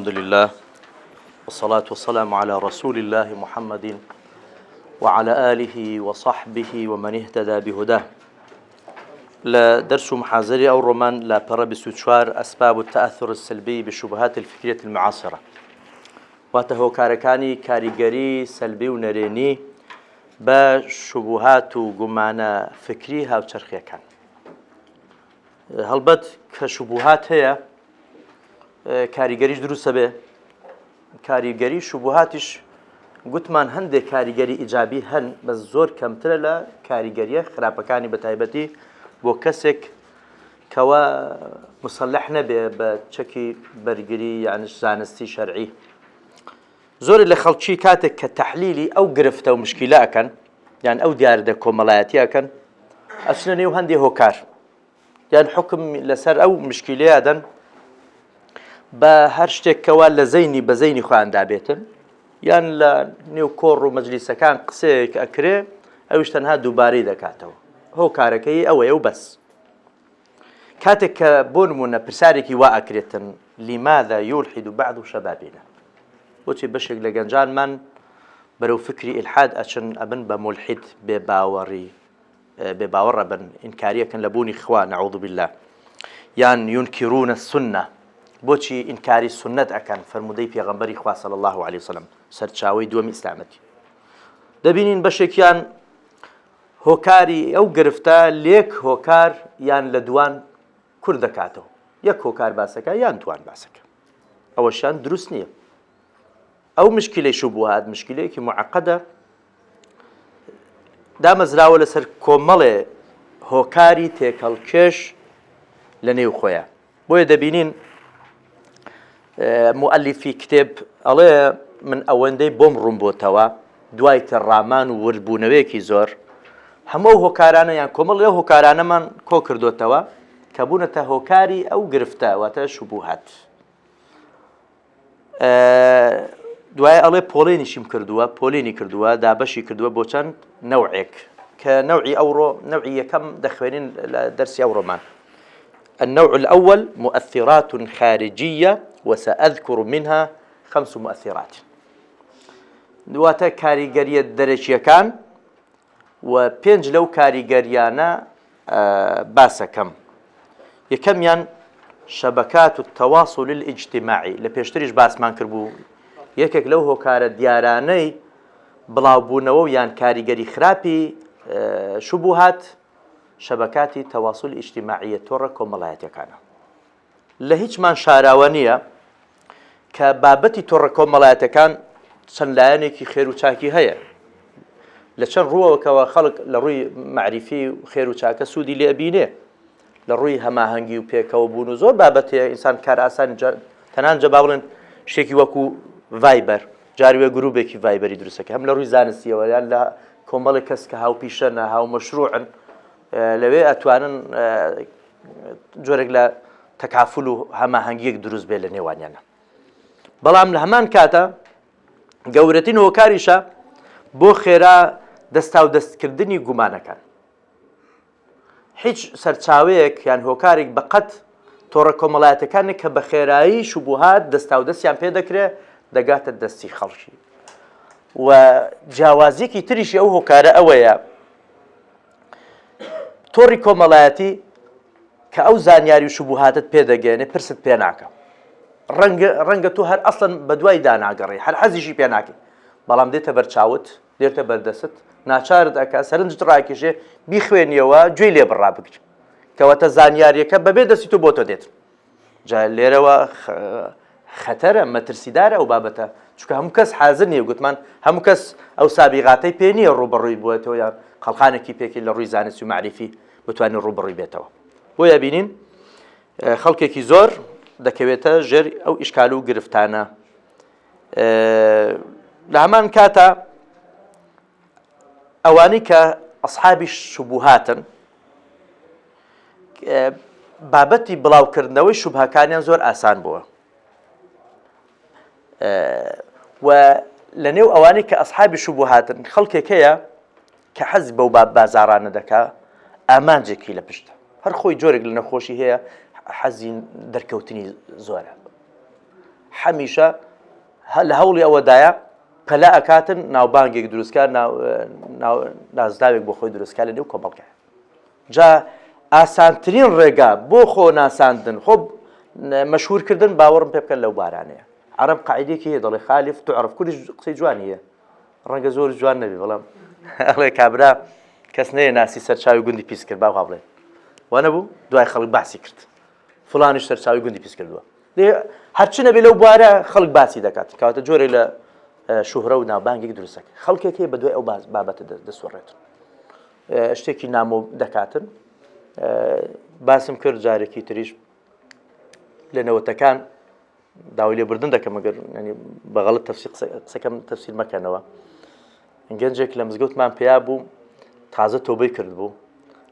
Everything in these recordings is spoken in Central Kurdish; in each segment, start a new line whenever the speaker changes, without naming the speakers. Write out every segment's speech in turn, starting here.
الحمد لله والصلاة والسلام على رسول الله محمد وعلى آله وصحبه ومن اهتدى بهداه لە دەرس و محازەری ئەوڕۆمان لاپەڕە 24 أسباب التأثر السلبي بالشبهات الفكرية المعاصرة واتە هۆکارەکانی کاریگەری سەلبی و نەرێنی بە شوبهات و گومانە فکری هاوچەرخیەکان. هەڵبەت کە شوبهات هەیە کاریگەریش دروستە بێ کاریگەری شوبهاتیش گوتمان هەندێک کاریگەری ئیجابی هەن بە زۆر کەمترە لە کاریگەریە خراپەکانی بە تایبەتی بۆ کەسێک کەوا مسلح نەبێ بە چەکی بەرگری یانش زانستی شەرعی زۆرێک لە خەڵکی کاتێک کە تەحلیلی ئەو گرفتە و مشکیلە ئەکەن یان ئەو دیاردە کۆمەڵایەتی ئەکەن ئەچنە نێو هەندێ هۆکار یان حکم لەسەر ئەو مشکیلەیە دەن بە هەر شتێک کەوا لە زەینی بە زەینی خۆیاندا بێتن یان لە نێو کۆڕ و مەجلیسەکان قسەیەک ئەکرێ ئەویش تەنها دووبارەی دەکاتەوە هۆکارەکەی ئەوەیە و بەس کاتێک کە بۆ نمونە پرسیارێکی وا ئەکرێتن لماذا يلحد بعض شبابنا بۆچی بەشێک لە گەنجانمان بەرەو فکری ئیلحاد ئەچن ئەبن بە مولحید بێ باوەڕی بێ باوەڕ ئەبن ئینکاریەکەن لە بوونی خوا نعوذ بالله یان ينكرون السنة بۆچی ئینکاری سنت ئەکەن فەرموودەی پێغەمبەری خوا صلی الله علیه وسلم سەرچاوەی دووەمی ئیسلامەتی دەبینین بەشێکیان هۆکاری ئەو گرفتە لێک هۆکار یان لە دوان کورت دەکاتەوە یەک هۆکار باسەکە یان دوان باسەکە ئەوەشیان دروست نییە ئەو مشکلەی شوبوهات مشکلەیەکی معقدە دامەزراوە لەسەر کۆمەڵێ هۆکاری تێکەڵکێش لە نێو خۆیان بۆیە دەبینین موئەلیفی کتێب ئەڵێ من ئەوەندەی بۆم ڕوون بۆتەوە دوای تێڕامان و وردبوونەوەیەکی زۆر هەموو ئەو هۆکارانە یان کۆمەڵ لەو هۆکارانەمان کۆ کردوتەوە کە بوونەتە هۆکاری ئەو گرفتە واتە شوبوهات دوای ئەڵێ پۆلێنیشیم کردووە پۆلێنی کردووە دابەشی کردووە بۆ چەند نەوعێک کە نەوعی ئەوڕۆ نەوعی یەکەم دەخوێنین لە دەرسی ئەوڕۆمان النوع الأول مؤثرات خارجية وسأذكر منها خمس مؤثرات دواتە کاریگەریە دەرەکیەکان و پێنج لەو کاریگەریانە باسەکەم. یەکەمیان شبکات التواصل الاجتماعی لە پێشتریش باسمان کردبوو یەکێک لەو هۆکارە دیارانەی بڵاوبوونەوە و یان کاریگەری خراپی شوبوهات شەبەکاتی تەواصل ئیجتیماعیە تۆڕە کۆمەڵایەتیەکانە. لە هیچمان شاراوە نییە کە بابەتی تۆڕە کۆمەڵایەتەکان چەند لایەنێکی خێر و چاکی هەیە لە چەند ڕووەوەکەوە خەڵک لە ڕووی معریفی و خێر و چاکە سوودی لێ بینێ لە ڕووی هەماهەنگی و پێکەوە بوون و زۆر بابەتەیە ئینسان کار ئاسانی تەنان جەبا بڵێن شتێکی وەکو ڤایبەر جاروێ گروبێکی ڤایبەری دروستەکە هەم لە ڕووی زانستیەوە یان لە کۆمەڵێک کەس کە هاوپیشەنە هاومەشروعن لەوێ ئەتوانن جۆرێک لە تەکافل و هەماهەنگیەک دروست بێت لە نێوانیانە بەڵام لە هەمان کاتە گەورەترین هۆکاریشە بۆ خێرا دەستا و دەستکردنی گومانەکان هیچ سەرچاوەیەک یان هۆکارێک بەقەت تۆڕە کۆمەڵایەتەکانێک کە بە خێرایی شوبوهات دەستا و دەستیان پێ دەکرێت دەگاتە دەستی خەڵکی و جیاوازیەکی تریشی ئەو هۆکارە ئەوەیە تۆڕی کۆمەڵایەتی کە ئەو زانیاری و شوبوهاتت پێ دەگەێنێ پرست پێ ناکە ڕەنگە ڕەنگە تۆ هەر ئەسڵەن بە دوای داناگەڕی هەر حەزیشی پێ ناکەی بەڵام دێتە بەرچاوت دێتە بەردەست ناچارت ئەکا سەرنجت ڕاکێشێ بیخوێنیەوە گوێی لێ بڕا بگری کەواتە زانیاریەکە بەبێ دەستی تۆ بۆ تۆ دێت جا لێرەوە خەتەرە مەترسیدارە ئەو بابەتە چونکە هەموو کەس حازر نییە گوتمان هەموو کەس ئەو سابیغاتەی پێ نییە ڕووبەڕووی بووەتەوە یان قەڵخانێکی پێکی لە ڕووی زانستی و مەعریفی بتوانین ڕووبەڕووی بێتەوە بۆیە بینین خەڵکێکی زۆر دەکەوێتە ژێر ئەو ئیشکال و گرفتانە لە هەمان کاتە ئەوانەی کە ئەسحابی شوبوهاتن بابەتی بڵاوکردنەوەی شوبهەکانیان زۆر ئاسان بووە و لە نێو ئەوانەی کە ئەسحابی شوبوهاتن خەڵکێک هەیە کە حەز بەو باب بازارانە دەکا ئامانجێکی لە پشتە هەر خۆی جۆرێک لە نەخۆشی هەیە حەزی دەرکەوتنی زۆرە. هەمیشە لە هەوڵی ئەوەدایە پەلە ئەکاتن ناوبانگێک دروستکە نازناوێک بۆ خۆی دروستکە لە نێو کۆمەڵگای جا ئاسانترین ڕێگا بۆ خۆ ناساندن خۆ مەشهورکردن باوەڕم پێ بکەن لەو بارانەیە عەرەب قاعدەیەکی هەیە دەڵێ خالف تعرف کوردیش قسەی جوانی هەیە ڕەنگە زۆر جوان نەبێ بەڵام ئەڵێ کابرا کەس نەیە ناسی سەرچاوی گوندی پیس کرد باو بڵێن وا نەبوو دوای خەڵک باسی کرد فلانیش سەرچاوی گوندی پیس کردووە هەرچی نەبێ لەو بوارە خەڵک باسی دەکات کەواتە جۆرێک لە شوهرە و ناوبانگێک دروستەکە خەڵکێک هەیە بە دوای ئەو بابەتە دەسوڕێت شتێکی نامۆ دەکاتن باسم کرد جارێکی تریش لە نەوەتەکان داوای لێبوردن دەکەم ئەگەر بە غەڵەت تەفسیر قسەکەم تەفسیر مەکەنەوە گەنجێک لە مزگەوتمان پیا بوو تازە تۆبەی کرد بوو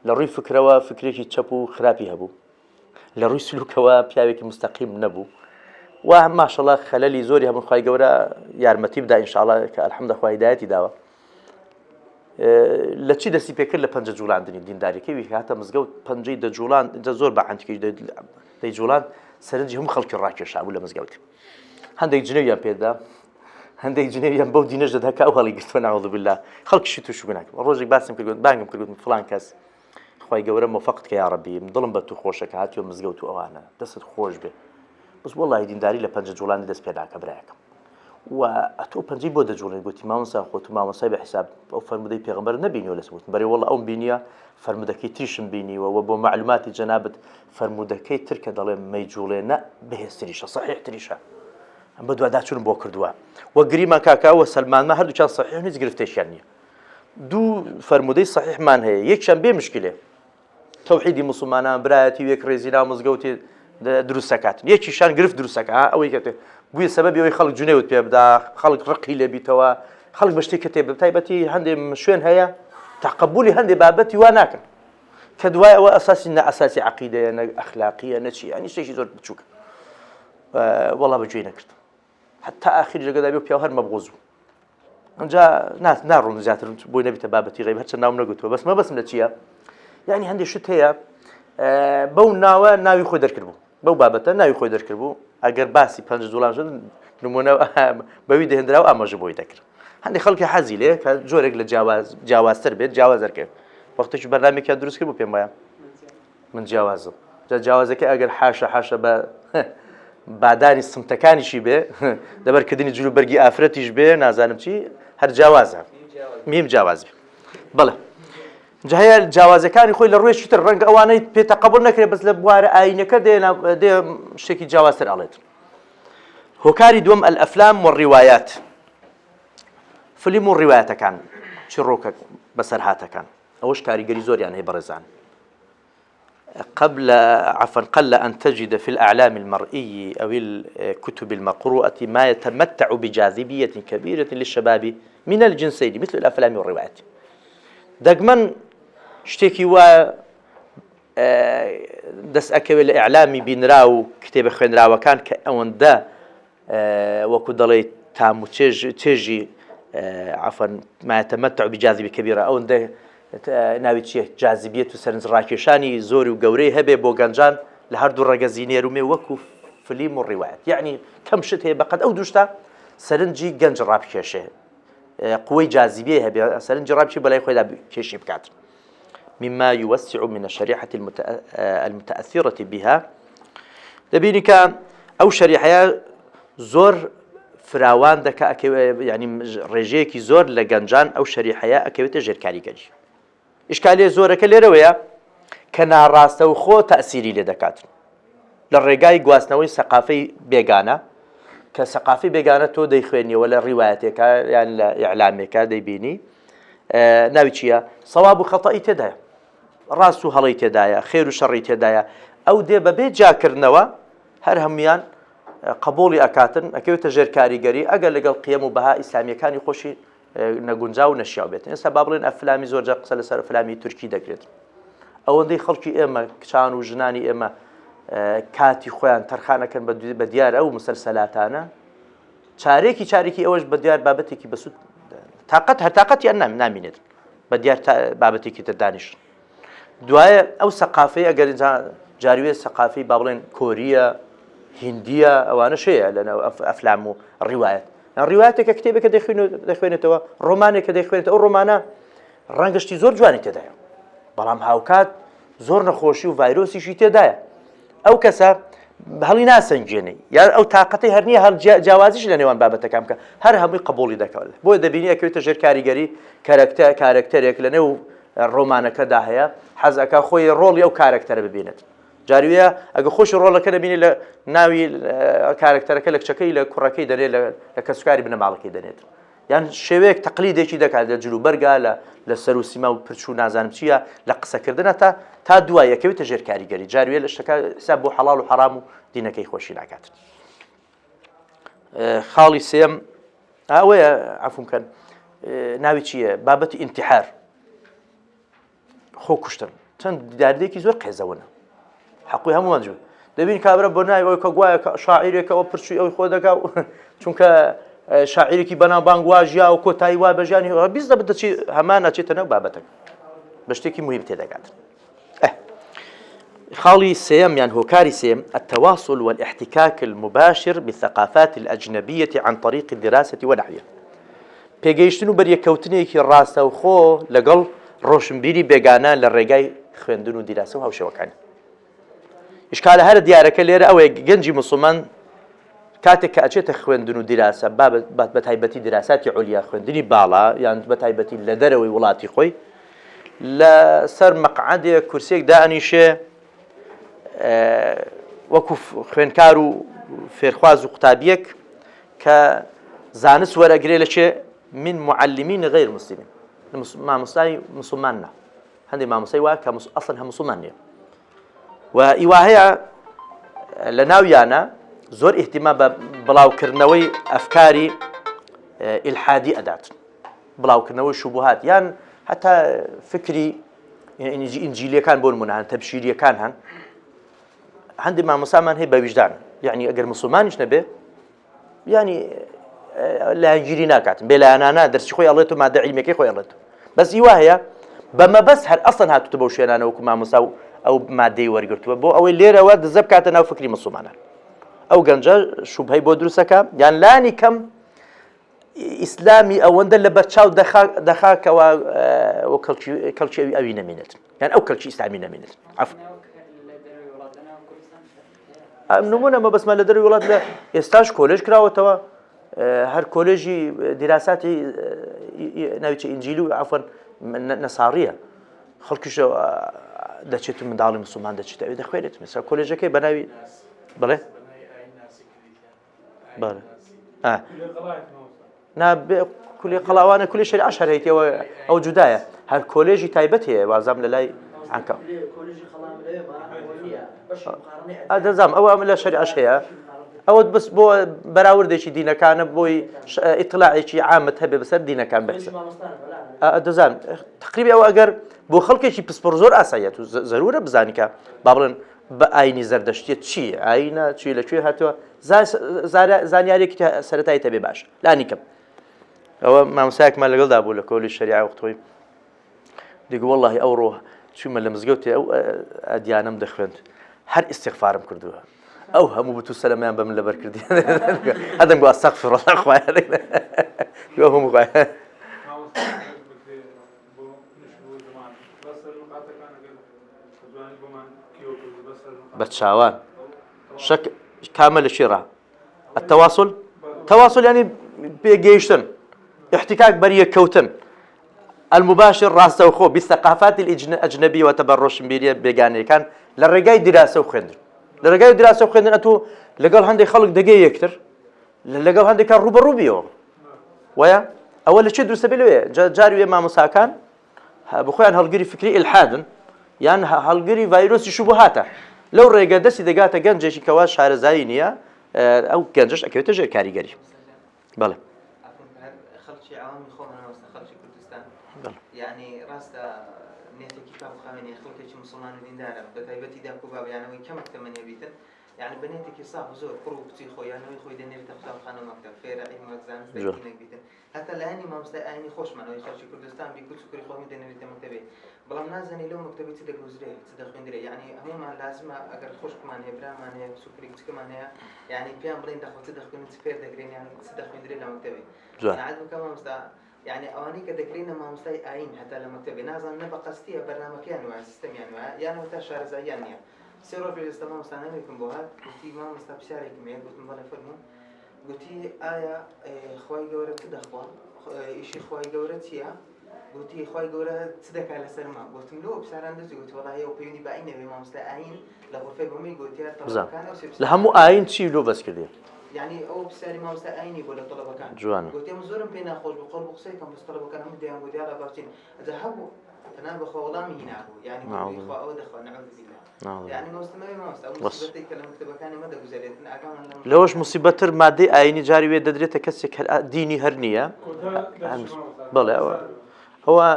لە ڕووی فکرەوە فکرێکی چەپ و خراپی هەبوو لە ڕووی سلوکەوە پیاوێکی مستەقیم نەبوو و ماشەڵە خەلەلی زۆری هەبوو خوای گەورە یارمەتی بدا ئینشاءڵڵا کە الحمد خوای هیدایەتی داوە لە چی دەستی پێکرد لە پەنجە جوڵاندنی دینداریەکەی وی هاتە مزگەوت پەنجەی دەجوڵاند جا زۆر بە عەنتیکەش دەیجوڵاند سەرنجی هەموو خەڵکی ڕاکێشا بوو لە مزگەوت هەندێک جنێویان پێدا هەندێک جنێویان بەو دینەش دەدا کە ئەو هەڵی گرتووە نعوذ بالله خەڵکیشی تووشی گوناه کرد ڕۆژێک باسم کرد بانگم کرد گوتم فڵان کەس خوای گەورە مۆفەقت کە یاڕەبی من دڵم بە تو خۆشە کە هاتیوە مزگەوت و ئەوانە دەستت خۆش بێ بەس وەڵی دینداری لە پەنجە جوڵانی دەست پێ ناکە برایەکەم و ئەتۆ پەنجەی بۆ دەجوڵێن گوتی مامۆستا خۆ تو مامۆستای بە حیساب ئەو فەرموودەی پێغەمبەر نەبینیوە لەسەر گوتم بەرێ وەڵا ئەوم بینیوە فەرموودەکەی تریشم بینیوە و بۆ مەعلوماتی جەنابت فەرموودەکەی تر کە دەڵێ مەیجوڵێنە بەهێزتریشە سەحیحتریشە ئەم بەدواداچوونم بۆ کردووە و گریمان کاکە و سەلمانمە هەردووکیان سەحیح هیچ گرفتێکیان نییە دوو فەرموودەی سەحیحمان هەیە یەکیان بێ مشکلێ تەوحیدی موسڵمانان برایەتی و یەکڕێزی ناو مزگەوتی دروست دەکات یەکیشان گرفت دروست دەکات ئەوەی کە بوویە سەبەبی ئەوەی خەڵک جنێوت پێ بدا خەڵک ڕقی لێ بیتەوە خەڵک بە شتێک کە تێ تایبەتی هەندێ شوێن هەیە تەقەبولی هەندێ بابەتی وا ناکەن کە دوای ئەوە ئەساسی نە ئەساسی عەقیدەیە نە ئەخلاقیە نەچی ینی شتێکی زۆر بچووکە وەڵا بەگوێی نەکرد حتا ئاخری لەگەدا بێ پیاو هەر مەبغوز بوو ئەجا ناڕۆم زیاتر بۆی نەبیتە بابەتی غیب هەرچەند ناوم نەگوتووە بەس مەبەستم لە چییە یعنی هەندێک شت هەیە بەو ناوە ناوی خۆی دەرکرد بوو بەو بابەتە ناوی خۆی دەرکرد بوو ئەگەر باسی پەنج دوڵان شد نمونە بەوی دەهێنرا و ئاماژە بۆی دەکرد هەندێک خەڵکی حەزی لێ کە جۆرێک لە جیاواز جیاوازتر بێت جیاواز دەرکرد وەختێکی بەرنامێکیان دروست کرد بوو پێم وایە من جیاوازم جا جیاوازەکە ئەگەر حاشا حاشا بە بادانی سمتەکانیشی بێ لەبەرکردنی جلو بەرگی ئافرەتیش بێ نازانم چی هەر جیاوازە میم جیاواز بێ بەڵێ جا هەیە جیاوازەکانی خۆی لە ڕوویەکی تر ڕەنگە ئەوانەی پێ تەقەبول نەکرێت بەس لە بوارە ئاینەکە دێ دێ شتێکی جیاوازتر ئەڵێت هۆکاری دووەم الأفلام والروايات فیلم و ڕیوایەتەکان چیڕۆکە بەسەرهاتەکان ئەوەش کاریگەری زۆریان هەیە بەڕێزان قبل عفوا قل أن تجد في الأعلام المرئي أو الكتب المقروءة ما يتمتع بجاذبية كبيرة للشباب من الجنسين مثل الأفلام والروايات دەگمەن شتێکی وا دەست ئەکەوێت لە ئیعلامی بینرا و کتێبە خوێنراوەکان کە ئەوەندە وەکو دەڵێی تام و چێژ چێژی عفوا ما يتمتع بجاذبية كبيرة ئەوەندە ناوی چییە جاذبیەت و سەرنج ڕاکێشانی زۆر و گەورەی هەبێ بۆ گەنجان لە هەردوو ڕەگەزی نێر و مێ وەکو فلیم و ڕیوایەت یعنی کەم شت هەیە بەقەد ئەو دووشتە سەرنجی گەنج ڕابکێشێ قوەی جاذبیە هەبێ سەرنجی ڕابکێ بەلای خۆیدا کێشی بکات مما يوسع من الشريحة المتأثرة بها دەبینی کە ئەو شەریحەیە زۆر فراوان دەکە ینی ڕێژەیەکی زۆر لە گەنجان ئەو شەریحەیە ئەکەوێتە ژێرکاریگەری ئیشکالێ زۆرەکە لێرەوەیە کە ناڕاستە و خۆ تەسیری لێ دەکات لە ڕێگای گواستنەوەی سەقافەی بێگانە کە سەقافی بێگانە تۆ دەیخوێنیەوە لە ڕیوایەتێکە یان لە ئیعلامێکە دەیبینی ناوی چییە سەواب و خەتەئی تێدایە ڕاست و هەڵەی تێدایە خێر و شەڕی تێدایە ئەو دێ بەبێ جیاکردنەوە هەر هەمویان قبولی ئەکاتن ئەکەوێتە ژێر کاریگەری ئەگەر لەگەڵ قیەم و بەها ئیسلامیەکانی خۆشی نەگونجاو و نەشیاو بێت ئێستا با بڵێن ئەفلامی زۆر جار قسە لەسەر ئەفلامی تورکی دەکرێت ئەوەندەی خەڵکی ئێمە کچان و ژنانی ئێمە کاتی خۆیان تەرخانەکەن بە دیار ئەو مسەلسەلاتانە چارێکی چارێکی ئەوەش بە دیار بابەتێکی بەسوود تاقەت هەر تاقەتیان نام نامینێت بە دیار بابەتێکی تر دانیشن دوایە ئەو سەقافەی ئەگەر جاروێ سەقافەی با بڵێن کۆریە. هیندیە ئەوانەش هەیە لە ناو ئەفلام و ڕیوایەت ڕیوایەتێکە کتێبێکە دەخوێنێتەوە ڕۆمانێکە دەخوێنێتەوە ئەو ڕۆمانە ڕەنگە شتی زۆر جوانی تێدایە بەڵام هاوکات زۆر نەخۆشی و ڤایرۆسیشی تێدایە ئەو کەسە هەڵی ناسەنگێنی یان ئەو تااقەتی هەر نییە هەر جیاوازیش لە نێوان بابەتەکان بکە هەر هەمووی قبولی دەکەوت بۆ دەبینی ئەکەوێتە ژێر کاریگەری کارەکتە کارەکتەرێک لە نێو ڕۆمانەکەدا هەیە حەزەکە خۆی ڕۆڵی ئەو کارەکتەرە ببینێت جارویە ئەگە خۆشی ڕۆڵەکە دەبینی لە ناوی کارەکتەرەکە لە کچەکەی لە کوڕەکەی دەنێت لە کەسوکاری بنەماڵەکەی دەنێت یان شێوەیەک تەقلیدێکی دەکات لە جلوبەرگا لە لە سەر و سیما و پرچ و نازانم چییە لە قسەکردنە تا تا دوای یەکەویتە ژێر کاریگەری جاروێ لە شتەکە حساب بۆ حەڵاڵ و حەرام و دینەکەی خۆشی ناکات. خاڵی سێم ئەوەیە عفوم کەن ناوی چییە بابەتی ئینتحار خۆ کوشتن چەند دیاردەیەکی زۆر قێزەونە حەقی هەمووان جوو دەبین کابرا بۆ ناوی ئەوی کە گوایە شاعیرێکەوە پرچوی ئەوی خۆ دەکا و چونکە شاعیرێکی بەناوبانگ وا ژیا و کۆتایی وا بەژیانی بیست دەبێت دەچی هەمان ناچێتە ناو بابەتەکە بە شتێکی مهم تێدەگات خاڵی سێیەم یان هۆکاری سێیەم، التواصل والاحتکاک المباشر بالثقافات الأجنبية عن طريق الدراسة ونحوها، پێگەیشتن و بەریەککەوتنێکی ڕاستەوخۆ لەگەڵ ڕۆشنبیری بێگانە لە ڕێگای خوێندن و دیراسە و هاوشێوەکانی. ئیشکالە هەرە دیارەکە لێرە ئەوەیە گەنجی موسڵمان کاتێک کە ئەچێتە خوێندن و دیراسە با بە تایبەتی دیراساتی عولیا خوێندنی باڵا یان بە تایبەتی لە دەرەوەی وڵاتی خۆی لە سەر مەقعەدێک کورسێک دانیشێ وەکو خوێنکار و فێرخواز و قوتابیەک کە زانست وەرەگرێ لە چێ من معلمین غیر مسلمین مامۆستای مسلمان نا هەندێک مامۆستای وا کە ئەسڵەن هە مسلمان نییە و ئیوا هەیە لە ناویانە زۆر ئیهتیما بە بڵاوکردنەوەی ئەفکاری ئیلحادی ئەدات بڵاوکردنەوەی شوبهات یان هەتا فکری ئینجیلیەکان بۆ نمونە هەن تەبشیریەکان هەن هەندێک مامۆسامان هەیە بە ویژدان یعنی ئەگەر مسلمانیش نەبێ یانی لایەنگیری ناکات بێلایەنانە دەرسی خۆی ئەڵێت و مادە عیلمیەکەی خۆی ئەڵێت بەس ئیوا هەیە بە مەبەست هەر ئەسڵەن هاتوتە بەو شوێنانە وەکو مامۆسا و ئەو مادەی وەرگرتووە بۆ ئەوەی لێرەوە دزە بکاتە ناو فکری مسلمانان ئەو گەنجە شوبهەی بۆ دروستەکە یان لانی کەم ئیسلامی ئەوەندە لە بەرچاو دەخاکەوە کەڵکی ئەوی ئەوی نەمێنێت یان ئەو کەلکی ئیسلامی نەمێنێت عفو. نمونە مەبەستمان لە دەروی وڵات لە ئێستاش کۆلێژ کراوەتەوە هەر کۆلێژی دیراساتی ناویچە ئینجیل و عفوەن نەساڕیە خەڵکیش دەچێت و منداڵی مسلمان دەچێت ئەوێ دەخوێنێت مەسا کۆلێژەکەی بەناوی بڵێ بەڵێ نا کولی قەڵاوانە کولی شەریعەش هەر هەیەتی ئەوە ئەو جودایە هەر کۆلێژی تایبەت هەیە وازام لە لای عنکە دەزام ئەوە ئەمە لە شەریعەش هەیە ئەوە بەس بۆ بەراوردێکی دینەکانە بۆی ئیتلاعێکی عامت هەبێ بەسەر دینەکان بەحسە دەزان تقریبی ئەوە ئەگەر بۆ خەڵکێکی پسپۆر زۆر ئاساییەت و زەرورە بزانی کە با بڵێن بە ئاینی زەردەشتیە چی ئاینە چی لە کوێ هاتووە زانیارێکی سەتایی تەبێ باش لانی کەم ئەوە مامۆستایەکمان لەگەڵدا بوو لە کۆلی شەریعە وەخت خۆی دیگە وەڵڵاهی ئەوڕۆ چوومە لە مزگەوتێ ئەو ئەدیانەم دەخوێند هەر ئیستیغفارم کردووە ئەو هەموو بت و سەلەمیان بە من لەبەر کردی هەدەم گو ئەستەغفر الله خوایە ئەو هەموو خوایە بە چاوان شک کامە لە چی ڕا التواصل تواصل یعنی پێگەیشتن احتکاک بەریەککەوتن المباشر ڕاستەوخۆ بالثقافات الأجنبية واتە بە ڕۆشنبیریە بێگانەیەکان لە ڕێگای دیراسە و خوێندن لە ڕێگای دیراسە و خوێندن ئەتوو لەگەڵ هەندێک خەڵک دەگەی یەکتر لەگەڵ هەندێک کار ڕووبەڕوو بیەوە وایە ئەوە لە چێ دروستە بێ لەوێ جاری وێ مامۆساکان بخۆیان هەڵگری فکری ئیلحادن یان هەڵگری ڤایرۆسی شوبهاتە لەو ڕێگە دەستی دەگاتە گەنجێکی کەوا شارەزایی نییە ئەو گەنجش ئەکەوێتە ژێر کاریگەری بەڵێ
خەڵکی عوامی خۆمان مامۆستا خەڵکی کوردستان یعنی ڕاستە نێتێکی پاک و خاوێنی خەڵکێکی مسلمان و دیندارە بە تایبەتی داک و بابیانەوەی کەمێک تەمەنیە بیتن. یانی بە نێتێکی ساف زۆر کوڕ و کچی خۆی یان نەوەی خۆی دەنێرێتە قوتابخانە و مەکتەب فێرە عیلم وەک زانست
جوان.
دینێک بیتن هەتا لایەنی مامۆستای ئاینی خۆشمان ئەوەی خەڵکی کوردستان بی کچ و کوڕی خۆمی دەنێرێتە مەکتەبێ بەڵام نازانی لەو مەکتەبی چ دەگوزرێ چ دەخوێندرێ یعنی هەموومان لازمە ئەگەر خوشکمان هەیە برامان هەیە کچ و کوڕی کچکەمان هەیە یعنی پێیان بڵێن دەخۆ چ دەخوێنن چ فێر دەکرێن یان چ دەخوێندرێ لە مەکتەبێ
جوان.
قەناعەت بکە مامۆستا یانی ئەوانەی کە دەکرێنە مامۆستای ئایین هەتا لە مەکتەبێ نازانم نە بە قەستیە بەرنامەکەیان وایە سیستەمیان وایە یان هەتا شارەزاییان نییە سێ ڕۆژ پێش ئێستا مامۆستا نامێکم بۆ هات گوتی مامۆستا پرسیارێکم هەیە گوتم بەڵێ فەرموو گوتی ئایا خوای گەورە چ دەخوا ئیشی خوای گەورە چییە گوتی خوای گەورە چ دەکات لەسەرما گوتم لۆ پرسیاران دەچی گوتی وەڵاهی ئەو پەیوەندی بە ئایین نەبێ مامۆستای ئایین لە غرفەی بەمەی گوتیە تەڵەبەکان ئەو سێ
لە هەموو ئایین چی لۆ بەس کردی؟
یانی ئەو پرسیاری مامۆستای ئایینی بۆ لە تەڵەبەکان
جوانە.
گوتی من زۆرم پێ ناخۆش بوو قەڵب و قسەی کەم بەس تەڵەبەکان هەموو دەیان گوت یاڵا با بچین ئەجا هەبوو پەنا بەخوا وەڵامی هینابوو یانی گوتی
نعوذ
خوا ئەوە دەخوا نعوذ بالله
نعوذ
یانی مامۆستا مەوێ مامۆستا ئەو
بەس.
موسیبەتەی کە لە مەکتەبەکانی مە دەگوزەرێتن ئاگامان لەم
لەوەش موسیبەتتر مادەی ئایینی جاری وێ دەدرێتە کەسێک هەر دینی هەر نییە
کۆتا دەرچی مامۆستا
بەڵێ ئەوە ئەوە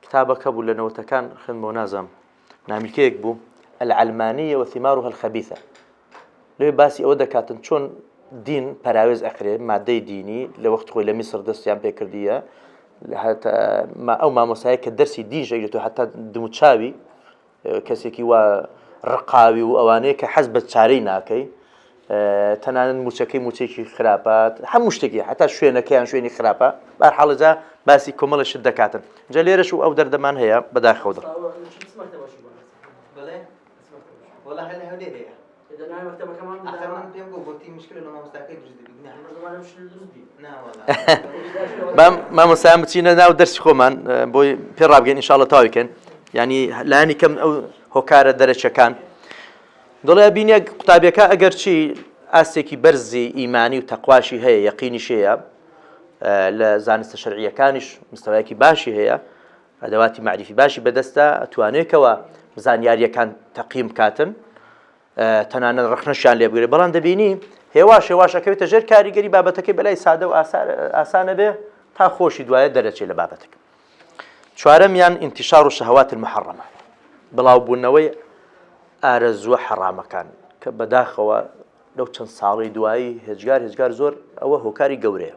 کتابەکە بوو لە نەوەتەکان خوێندمەوە نازانم نامیلکەیەک بوو العلمانية وثمارها الخبيثة لەوێ باسی ئەوە دەکاتن چۆن دین پەراوێز ئەخرێ مادەی دینی لە وەخت خۆی لە میسر دەستیان پێکردیە ئەو مامۆسایە کە دەرسی دین ژەگرێت و حتا دموچاوی کەسێکی وا ڕقاوی و ئەوانەیە کە حەز بە چارەی ناکەی تەنانەت موچەکەی موچێکی خراپە هەموو شتێکی حتا شوێنەکەیان شوێنی خراپە بار حاڵەجا باسی کۆمەڵە شت دەکاتن جا لێرەش و ئەو دەردەمان هەیە بەداخەوە دڵ.
وەڵا هەر لە هەولێر هەیە ئاخر من پێم گوت گوتی مشکلە لە مامۆستاکەی دروست دەبی نا نا وەڵا
با مامۆستایان بچینە ناو دەرسی خۆمان بۆی پێ ڕابگەین ئینشاءاللە تەواوی کەن یعنی لایەنی کەم ئەو هۆکارە دەرەچەکان دڵێ بینێ قوتابیەکە ئەگەرچی ئاستێکی بەرزی ئیمانی و تەقواشی هەیە یەقینیش هەیە لە زانستە شەرعیەکانیش مستەوایەکی باشی هەیە ئەدەواتی مەعریفی باشی بەدەستە ئەتوانێکەوە زانیاریەکان تەقیم بکاتن تەنانەت ڕەخنەشیان لێ بگرێت بەڵام دەبینی هێواش هێواش ئەکەوێتە ژێر کاریگەری بابەتەکەی بەلای سادە و ئاسانە بێ تا خۆشی دوایە دەرەچێت لە بابەتەکە چوارەمیان انتشار الشهوات المحرمە بڵاوبوونەوەی ئارەزووە حەڕامەکان کە بەداخەوە لەو چەند ساڵی دوایی هێجگار هێجگار زۆر ئەوە هۆکاری گەورەیە.